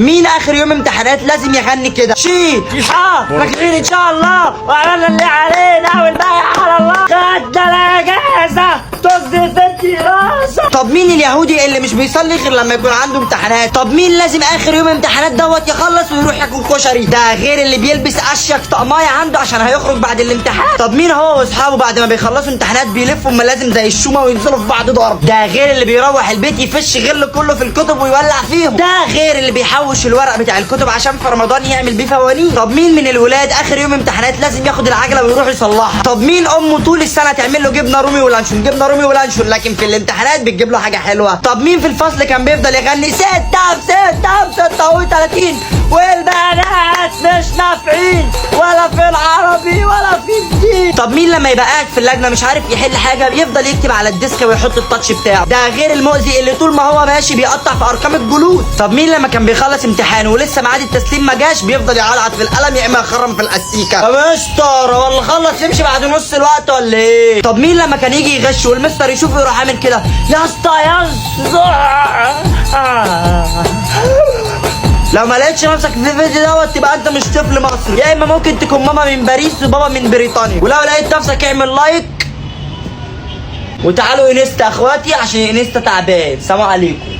مين اخر يوم امتحانات لازم يغني كده؟ شي اه فاكرين ان شاء الله، وعملنا اللي علينا والباقي على الله. خدنا الاجازة طز في الدراسة. طب مين اليهودي اللي مش بيصلي غير لما يكون عنده امتحانات؟ طب مين لازم اخر يوم امتحانات دوت يخلص ويروح ياكل كشري؟ ده غير اللي بيلبس اشيك طقمايه عنده عشان هيخرج بعد الامتحان. طب مين هو واصحابه بعد ما بيخلصوا امتحانات بيلفوا الملازم زي الشومه وينزلوا في بعض ضرب؟ ده غير اللي بيروح البيت يفش غل كله في الكتب ويولع فيهم. ده غير اللي بيحوش الورق بتاع الكتب عشان في رمضان يعمل بيه فوانيس. طب مين من الولاد اخر يوم امتحانات لازم ياخد العجلة ويروح يصلحها؟ طب مين امه طول السنة تعمل له جبنه رومي ولانشون، جبنه رومي ولانشون، لكن في الامتحانات بتجيب له حاجة حلوة؟ طب مين في الفصل كان بيفضل يغني 6 في 6 في 36 والبنات مش نافعين ولا في العربي ولا في الدين؟ طب مين لما يبقى قاعد في اللجنة مش عارف يحل حاجة بيفضل يكتب على ال desk ويحط ال touch بتاعه؟ ده غير المؤذي اللي طول ما هو ماشي بيقطع في ارقام الجلوس. طب مين لما كان بيخلص امتحان ولسه ميعاد التسليم ما جاش بيفضل يعلعط في القلم يا اما يخرم في الاسيكه؟ يا مستر هو اللي خلص يمشي بعد نص الوقت ولا ايه؟ طب مين لما كان يجي يغش والمستر يشوفه يروح عامل كده يا اسطى يا اسطى؟ لو ما لقيتش نفسك في الفيديو دوت تبقى انت مش طفل مصري، يا اما ممكن تكون ماما من باريس وبابا من بريطانيا. ولو لقيت نفسك اعمل like، وتعالوا انستا اخواتي عشان انستا تعبان. سلام عليكم.